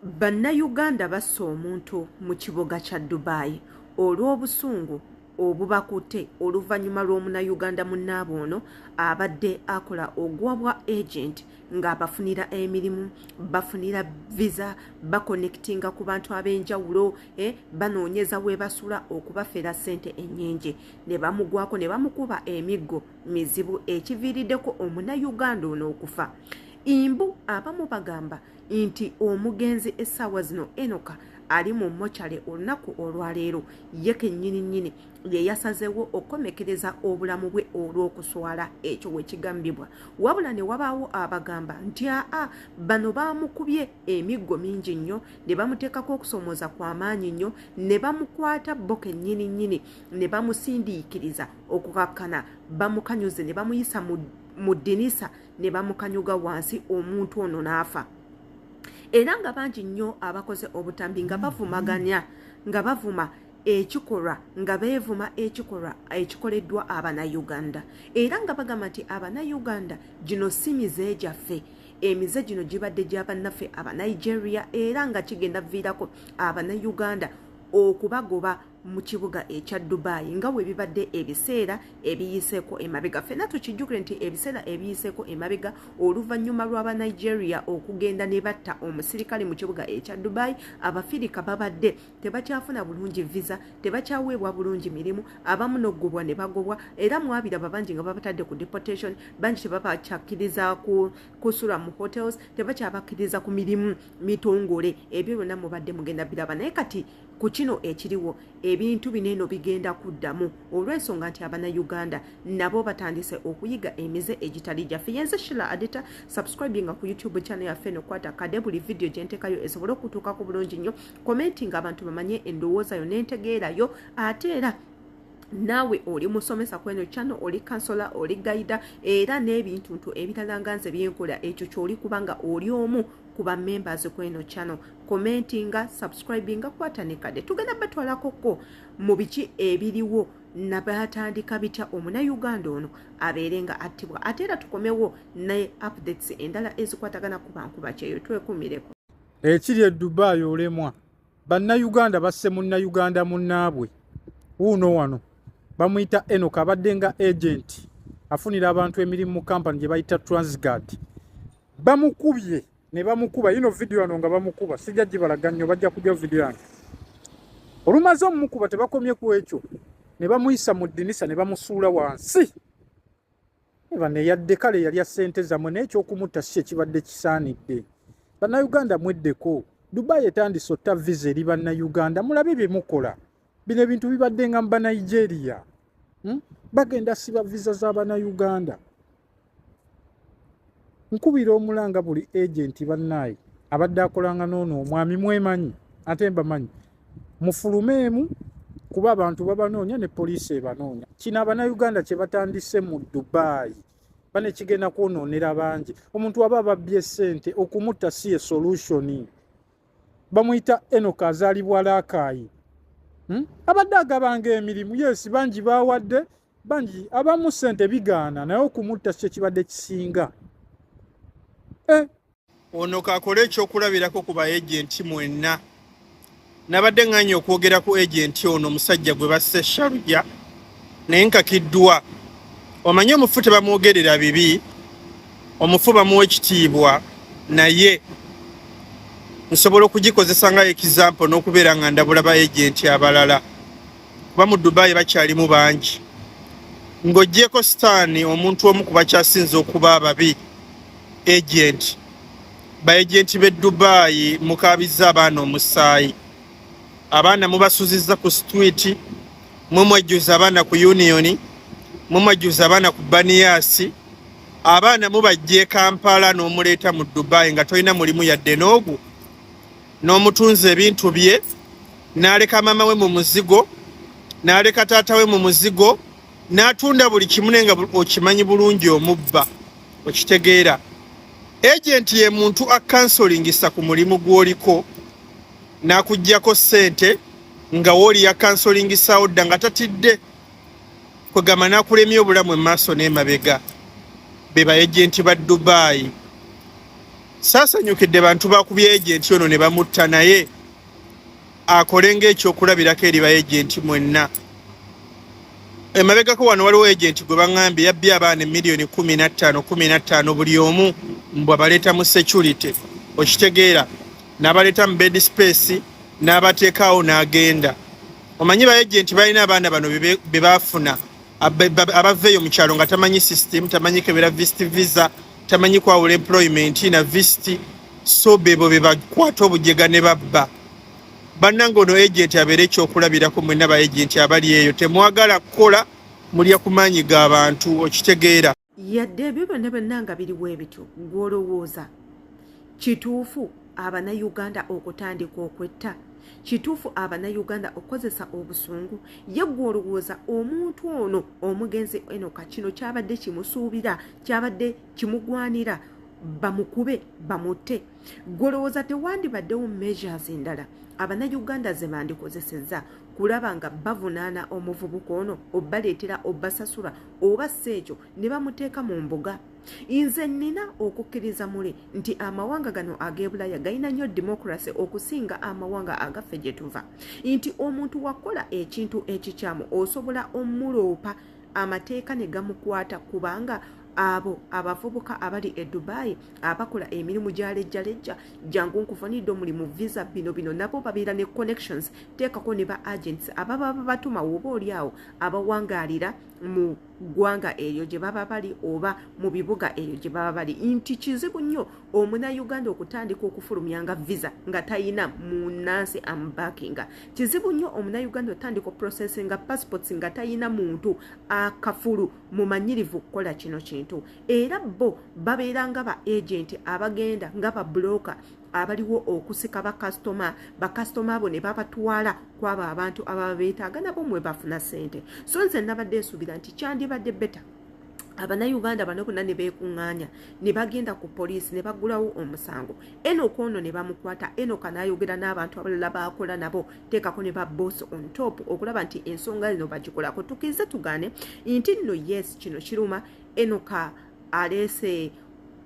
Bannayuganda basse omuntu mu kibuga kya Dubai olw'obusungu obubakutte oluvannyuma lw'omunayuganda munnaabwe ono abadde akola ogw'obwa agent ng'abafunira emirimu, bafunira visa, bakonekitinga ku bantu ab'enjawulo, banoonyeza we basula okubafera ssente ennyingi ne bamugwako ne bamukuba emiggo mizibu ekiviiriddeko omunayuganda ono okufa. Imbu abamu bagamba nti omugenzi essaawa zino Enoka ali mu mochale olunaku olwaleero ye kennyini nnyini ye yasazeewo okukomekereza obulamu bwe olw'okuswala ekyo we kigambibwa. Wabula ne wabaawo abagamba nti aa bano baamukubye emiggo mingi nnyo ne bamuteekako okusoomooza kwa maanyi nnyo ne bamukwata bo kennyini nnyini ne bamusindiikiriza okukakkana bamukanyuze ne bamuyisa mu ddinisa ne bamukanyuga wansi omuntu ono n'afa. Era nga bangi nnyo abakoze obutambi nga bavumaganya nga bavuma ekikolwa nga beevuma ekikolwa ekikoleddwa Abanayuganda era nga bagamba nti Abanayuganda gino si mize gyaffe, emize gino gibadde gya bannaffe Abanigeria era nga kigenda viirako Abanayuganda okubagoba mu kibuga ekya Dubai nga bwe bibadde ebiseera ebiyiseeko emabega. Ffenna tukijjukire nti ebiseera ebiyiseeko emabega oluvannyuma lw'Abanigeria okugenda ne batta omusirikale mu kibuga ekya Dubai, Abafirika babadde tebakyafuna bulungi visa, tebakyaweebwa bulungi mirimu, abamu n'okugobwa ne bagobwa era mwabiraba bangi nga babatadde ku deportation, bangi tebabakyakkiriza kusula mu hotels, tebakyabakkiriza ku mirimu mitongole. Ebyo byonna mubadde mugenda biraba, naye kati ku kino ekiriwo ebintu bino eno bigenda kuddamu olw'ensonga nti Abannayuganda nabo batandise okuyiga emize egitali gyaffe. Yenze Shila Adita, subscribinga ku YouTube channel yaffe eno, kwata kade buli vidiyo gye nteekayo esobole okutuukako bulungi nnyo, commentinga abantu bamanye endowooza yo n'entegeerayo. Ate era naawe oli musomesa ku eno channel, oli counselor, oli guide era n'ebintuntu ebirala nga nze byenkola, ekyo ky'oli kubanga oli omu ku ba members ku eno channel. Commentinga, subscribinga, kwata ne kade. Tugenda batwalakoko mu biki ebiriwo nabatandika bitya omunayuganda ono abeere nga attibwa, ate era tukomewo ne updates endala ezikwatagana ku bankuba kyeyo. Twekumireko. Ekiri e Dubai olemwa. Bannayuganda basse munnayuganda munnaabwe wuuno wano, bamuyita Enoka, abadde nga agent afunira abantu emirimu mu kampani gye bayita Transguard. Bamukubye ne bamukuba yino vidiyo wano nga bamukuba, sijja gibalaga nnyo, bajja kujja vidiyo yange. Olumaze omumukuba tebakomye ku ekyo, ne bamuyisa mu ddinisa ne bamusuula wansi. Bano yadde kale yalya ssente zammwe, naye ekyokumutta si kyekibadde kisaanidde. Bannayuganda mweddeko. Dubai etandise otta visa eri Bannayuganda, mulabe bye mukola. Bino ebintu bibadde nga mu Banigeria, Bagenda siba visa z'Abannayuganda. Nkubira omulanga buli agenti bannaaye abadde akolanga n'ono omwami, mwemanyi ate mbamanyi, mufulumeemu kuba abantu babanoonya ne poliisi ebanoonya. Kino Abannayuganda kye batandise mu Dubai bane kigenda kwonoonera bangi. Omuntu aba ababbye ssente okumutta si ye solution. Bamuyita Enoka, azaalibwa Laakaayi, Abadde agabanga emirimu, yes, bangi bawadde, bangi abamu ssente bigaana, naye okumutta si kyekibadde kisinga. Ono kakole ekyokulabirako ku ba agenti mwenna. Nabadde ŋŋanye okwogera ku agenti ono omusajja gwe basse Sharjah, naye nkakiddwa. Omanyi omufu tebamwogerera bibi, omufu bamuwa ekitiibwa, naye nsobola okugikozesa nga example n'okubeera nga ndabula ba agenti abalala, kuba mu Dubai bakyalimu bangi. Ng'oggyeko sitaani omuntu omu ku bakyasinze okuba ababi agent, ba agenti b'e Dubai mukaabizza abaana omusaayi, abaana mubasuzizza ku street, mwe mwejjuza abaana ku Union, mwe mwejjuza abaana ku Baniyasi, abaana mubajja e Kampala n'omuleeta mu Dubai nga tolina mulimu yadde n'ogwo, n'omutunza ebintu bye n'aleka maama we mu muzigo, n'aleka taata we mu muzigo, n'atunda buli kimu, naye nga okimanyi bulungi omubba, okitegeera. Agenti ye muntu akansolingisa ku mulimu gw'oliko n'akuggyako ssente nga wooli yakansolingisaawo dda nga tatidde kwegamba n'akulemya obulamu emaaso n'emabega. Be ba agenti ba Dubai. Saasanyukidde bantu bakubye ejenti ono ne bamutta, naye akole ng'ekyokulabirako eri baejenti mwenna. Emabegako wano waliwo ejenti gwe baŋŋambye yabbye abaana emiliyoni 15 15 buli omu, mbw abaleeta mu security, okitegeera, n'abaleeta mu bed space n'abateekaawo n'agenda. Omanyi baejenti balina abaana bano be baafuna abava eyo mu kyalo nga tamanyi system, tamanyi kebera visit visa, tamanyi kwawula employment na visit, so bebo be bakwata obujega ne babba. Bannange, ono agent abeere ekyokulabirako mwenna ba agent abali eyo. Temwagala kukola, mulya ku maanyi g'abantu, okitegeera. Yadde ebyo byonna byonna nga biriwo ebityo, gw'olowooza kituufu Abannayuganda okutandika okwetta? Kituufu Abannayuganda okukozesa obusungu? Ye gwe olowooza omuntu ono omugenzi Enoka kino kyabadde kimusuubira, kyabadde kimugwanira, bamukube bamutte? Gwe olowooza tewandibaddewo measures endala Abannayuganda ze bandikozesezza kulaba nga bavunaana omuvubuka ono, obaleetera obasasula, oba si ekyo ne bamuteeka mu mbuga? Nze nnina okukkiriza muli nti amawanga gano ag'ebulaya galina nnyo democracy okusinga amawanga agaffe gye tuva, nti omuntu wakola ekintu ekikyamu osobola omuloopa amateeka ne gamukwata, kubanga abo abavubuka abali e Dubai abakola emirimu gya lejjalejja, jangu nkufunidde omulimu, visa, bino bino, nabo babeera ne connections, teekako ne ba agents ababa babatuma, woba oli awo abawangaalira mu ggwanga eryo gye baba bali oba mu bibuga eryo gye baba bali, nti kizibu nnyo Omunayuganda okutandika okufulumyanga visa nga tayina munansi amubakinga. Kizibu nnyo Omunayuganda otandika oprocessinga passports nga tayina muntu akafulu mumanyirivu kukola kino kintu. Era bo babeera nga ba agent abagenda nga ba broker abaliwo okusika bakasitoma, bakasitoma abo ne babatwala kwabo abantu ababa beetaaga, nabo mwe bafuna ssente. So nze nabadde nsuubira nti kyandibadde better Abannayuganda bano bonna ne beekuŋŋaanya ne bagenda ku poliisi ne baggulawo omusango, Enoka ono ne bamukwata. Enoka n'ayogera n'abantu abalala baakola nabo, teekako ne ba boss on top, okulaba nti ensonga zino bagikolako. Tukkirize tugaane nti nno yes, kino kiruma. Enoka aleese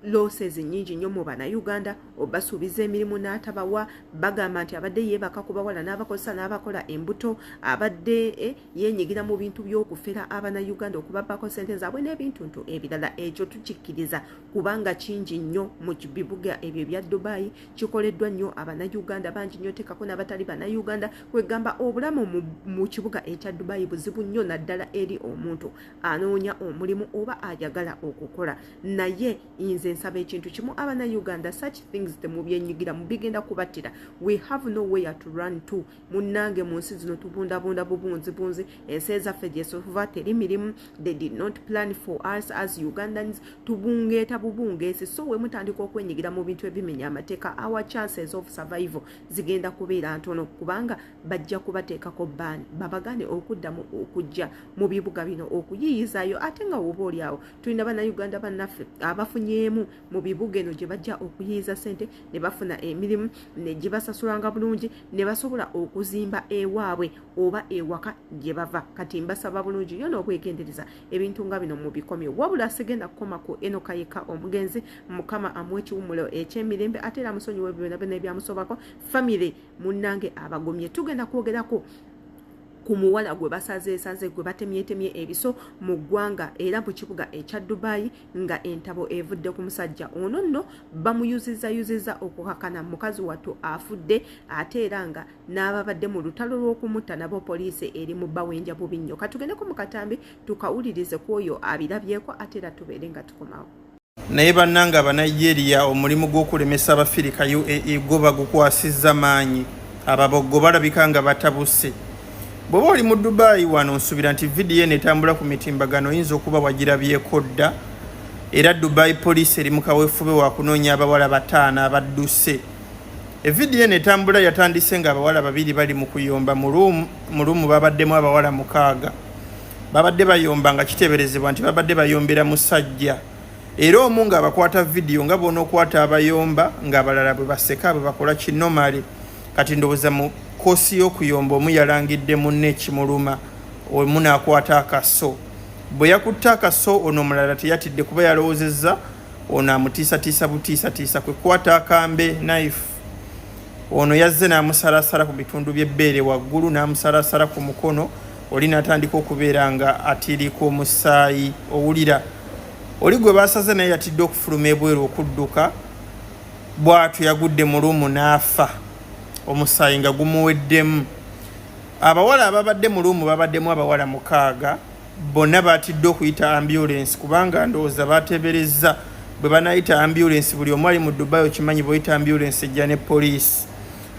losses nyingi nnyo mu Bannayuganda, obasuubiza emirimu n'atabawa. Bagamba nti abadde yeebaka ku bawala n'abakozesa n'abakola embuto, abadde yeenyigira mu bintu by'okufera Abannayuganda, okubabbako sente zaabwe n'ebintuntu ebirala. Ekyo tukikkiriza kubanga kingi nnyo mu bibuga ebyo ebya Dubai, kikoleddwa nnyo Abannayuganda bangi nnyo, teekako n'abatali Bannayuganda. Kwegamba obulamu mu kibuga ekya Dubai buzibu nnyo, naddala eri omuntu anoonya omulimu oba ayagala okukola. Naye nze nsaba ekintu kimu, Abannayuganda, such things temubyenyigiramu, bigenda kubattira. We have nowhere to run to, munnange. Mu nsi zino tubundabunda bubunzibunzi. Ensi ezaffe gyesova teri mirimu. They did not plan for us as Ugandans. Tubungeeta bubungeesi. So we mutandika okwenyigira mu bintu ebimenya amateeka, our chances of survival zigenda kubeera ntono, kubanga bajja kubateekako baani babagane okuddamu okujja mu bibuga bino okuyiiyizaayo. Ate nga woba oli awo tulina Bannayuganda bannaffe abafunyeemu mu bibuga eno gye bajja okuyiiza sente ne bafuna emirimu ne gye basasulanga bulungi ne basobola okuzimba ewaabwe oba ewaka gye bava. Kati mbasaba bulungi nnyo n'obwegendereza, ebintu nga bino mubikomye. Wabula sigenda kukoma ku Enoka yekka. Omugenzi Mukama amuwa ekiwummulo ekyemirembe, ate era amusonyiwa ebyo byonna byonna ebyamusobako. Famire munnange abagumye. Tugenda kwogerako ku muwala gwe basazeesaze, gwe batemyetemye ebiso mu ggwanga era mu kibuga ekya Dubai, nga entabo evudde ku musajja ono. Nno bamuyuzizayuziza okukakana mukazi wattu afudde, ate era nga n'ababadde mu lutalo lw'okumutta nabo poliisi eri mu bawenja bubi nnyo. Katugendeko mu katambi tukawulirize ku oyo abirabyeko, ate era tubeere nga tukomawo. Naye bannange, Abanigeria omulimu gw'okulemesa Abafirika UAE gwo bagukwasizza maanyi. Ababoggo balabika nga batabuse. Bw'oba oli mu Dubai wano, nsuubira nti vidiyo eno etambula ku mitimbagano oyinza okuba wagirabyeko dda. Era Dubai poliisi eri mu kaweefube wa kunoonya abawala bataano abadduse. Evidiyo eno etambula yatandise nga abawala babiri bali mu kuyomba mu ruumu. Babaddemu abawala mukaaga, babadde bayomba nga kiteeberezebwa nti babadde bayombera musajja, era omu ng'abakwata vidiyo nga bw'onookwata abayomba, ng'abalala bwe baseka bwe bakola kinomale. Kati ndowooza mu koosi y'okuyomba omu yalangidde munne ekimuluma, omu n'akwata akaso. Bwe yakutte akaso, ono omulala teyatidde kuba yalowoozezza Ono amutiisatiisa butiisatiisa kwe kukwata akambe, knife. Ono yazze n'amusalasala ku bitundu by'ebbeere waggulu, n'amusalasala ku mukono, oli n'atandika okubeera nga atiirika omusaayi. Owulira oli gwe basaze naye yatidde okufuluma ebweru okudduka, bw'atyo yagudde mu room n'afa, omusaayi nga gumuweddemu. Abawala ababadde mu room, babaddemu abawala 6, bonna batidde okuyita ambulance, kubanga ndowooza bateeberezza bwe banayita ambulance, buli omu ali mu Dubai okimanyi, bw'oyita ambulance ejja ne poliisi.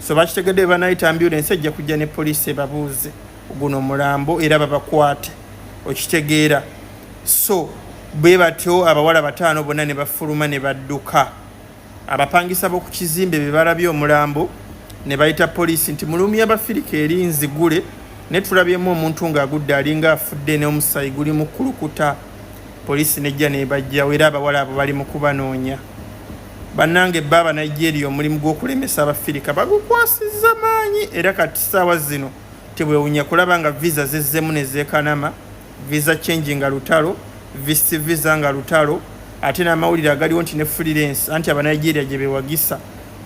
So bakitegedde, bwe banayita ambulance ejja kujja ne poliisi ebabuuze guno mulambo era babakwate, okitegeera? So bwe batyo abawala 5 bonna ne bafuluma ne badduka. Abapangisa b'oku kizimbe be balabye omulambo ne bayita poliisi nti mu room y'Abafirika eri nzigule, ne tulabyemu omuntu ng'agudde, alinga afudde, n'omusaayi guli mu kulukuta. Poliisi nejja nebajjawo, era abawala abo bali mu kubanoonya. Bannange, ba Abanigeria omulimu gw'okulemesa Abafirika bagukwasizza maanyi, era kati saawa zino tebwewunya kulaba nga visa zezzemu ne zeekanama, visa change nga lutalo, visit visa nga lutalo. Ate n'amawulire agaliwo nti ne freelance, anti Abanigeria gye bewagisa,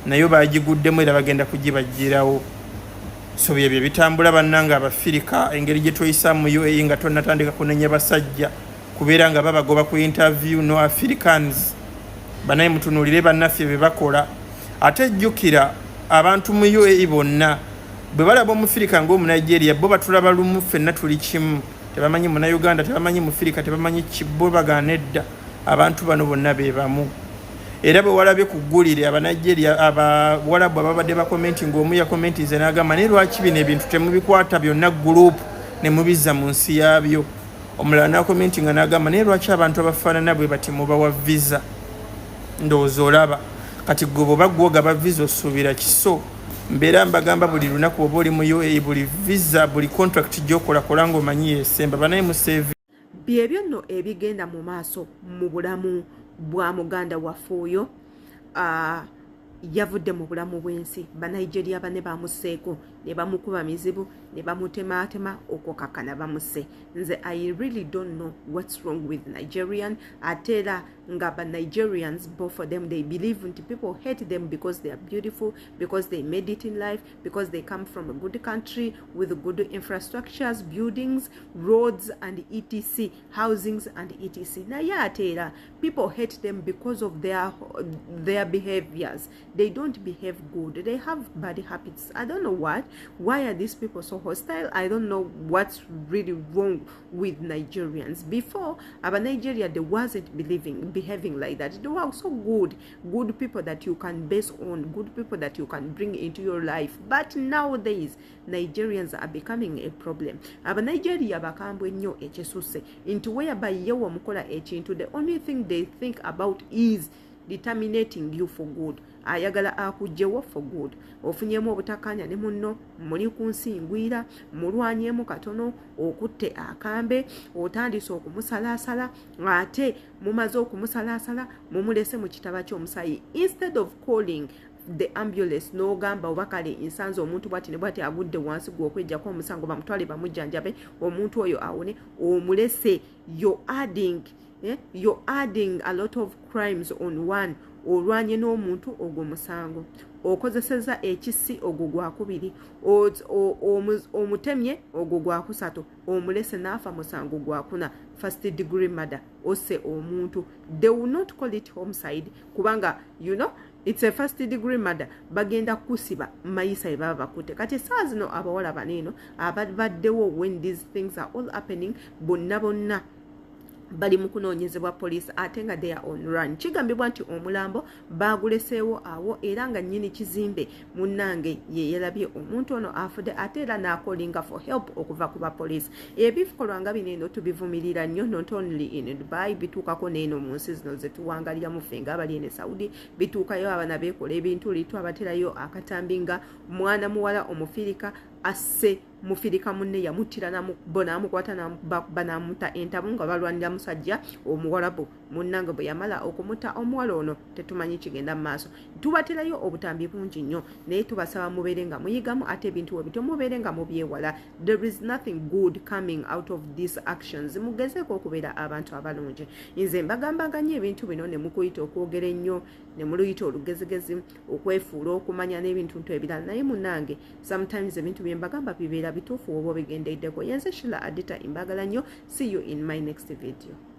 nayo bagiguddemu era bagenda kugibagirawo. So byebyo bitambula, bannange. Abafirika, engeri gye tweyisa mu UAE, nga tonnatandika kunenya basajja kubeera nga babagoba ku interview, no Africans. Banaye, mutunuulire bannaffe bye bakola. Ate jjukira, abantu mu UAE bonna bwe balaba Omufirika ng'Omunigeria, bo batulaba lumu, ffenna tuli kimu. Tebamanyi Munauganda, tebamanyi Mufirika, tebamanyi kibo, bagaana edda. Abantu bano bonna be bamu. Era bwe walabye ku ggulire, Abanigeria, Abawalabu ababadde bakomenti, ng'omu yakomentinze n'agamba, "Naye lwaki bino ebintu temubikwata byonna group ne mubizza mu nsi yaabyo?" Omulala n'akomenti nga n'agamba, "Naye lwaki abantu abafaanana bwe bati mubawa visa?" Ndowooza olaba kati gwe bw'oba gwogaba visa, osuubira kiso. Mbeera mbagamba buli lunaku, oba oli mu UAE, buli visa, buli contract gy'okolakola ng'omanyi yesemba. Banaye, museevi. Byebyo nno ebigenda mu maaso mu bulamu bwa muganda waffe oyo. Yavudde mu bulamu bw'ensi. Banigeria bane bamuseeko ne bamukuba mizibu ne bamutematema okwokakkana bamusse. Nze I really don't know what's wrong with Nigerian. Ate era nga ba Nigerians, both for them, they believe nti people hate them because they are beautiful, because they made it in life, because they come from a good country with good infrastructures, buildings, roads and etc, housings and etc. Naye ate era people hate them because of their behaviors. They don't behave good, they have bad habits. I don't know what, why are these people so hostile? I don't know what's really wrong with Nigerians. Before, aba Nigeria, they wasn't believing behaving like that. They were so good, good people that you can base on, good people that you can bring into your life. But nowadays Nigerians are becoming a problem. Aba Nigeria bakambwe nnyo ekisusse, nti whereby ye wamukola ekintu, the only thing they think about is determinating you for good. Ayagala akugjewo for good. Ofunyemu obutakkaanya ne munno, muli ku nsi ngwira, mulwanyemu katono, okutte akambe, otandise okumusalaasala, ate mumaze okumusalasala, mumulese mu kitaba ky'omusayi. Instead of calling the ambulance n'ogamba, oba kale nsanze omuntu bwati ne bwati agudde wansi, gwe okwejjako omusango, bamutwale bamujjanjabe, omuntu oyo awone, omulese. You're adding a lot of crimes on one. Olwanye n'omuntu, ogwo musango. Okozeseza ekisi, ogwo gwakubiri. Omutemye, ogwo gwakusatu. Omulese n'afa, musango gwakuna, first degree murder, osse omuntu. They will not call it homicide kubanga it's a first degree murder. Bagenda kusiba mayisa ebaba bakutte. Kati esaawa zino abawala baneeno ababaddewo when these things are all happening, bonna bonna bali mu kunoonyezebwa poliisi, ate nga they are on run. Kigambibwa nti omulambo baaguleseewo awo, era nga nnyini kizimbe munnange ye yerabye omuntu ono afudde, ate era n'acallinga for help okuva ku bapoliisi. Ebikolwa nga bino eno tubivumirira nnyo, not only in Dubai, bituukako n'eno mu nsi zino zetuwangaliramu ffe ng'abali ene Saudi. Bituukayo, abaana beekola ebintu litu, abaterayo akatambi nga mwana muwala Omufirika. Asse mufirika munne, yamuttira namukuba, namukwata, namukubakuba, namuta entabu nga balwanira musajja omuwarabu. Munnange bwe yamala okumuta omuwala ono, tetumanyi kigenda mu maaso. Tubaterayo obutambi bungi nnyo, naye tubasaba mubeere nga muyigamu, ate ebintu we bityo mubeere nga mubyewala. There is nothing good coming out of these actions. Mugezeeko okubeera abantu abalungi. Nze mbagambanga nnyo ebintu bino ne mukuyita okwogera ennyo, ne muluyita olugezigezi, okwefuula okumanya n'ebintu nto ebirala, naye munnange, sometimes ebintu bye mbagamba bibeera bituufu woba obigendeddeko. Yenze Shila Adita, mbagala nnyo. See you in my next video.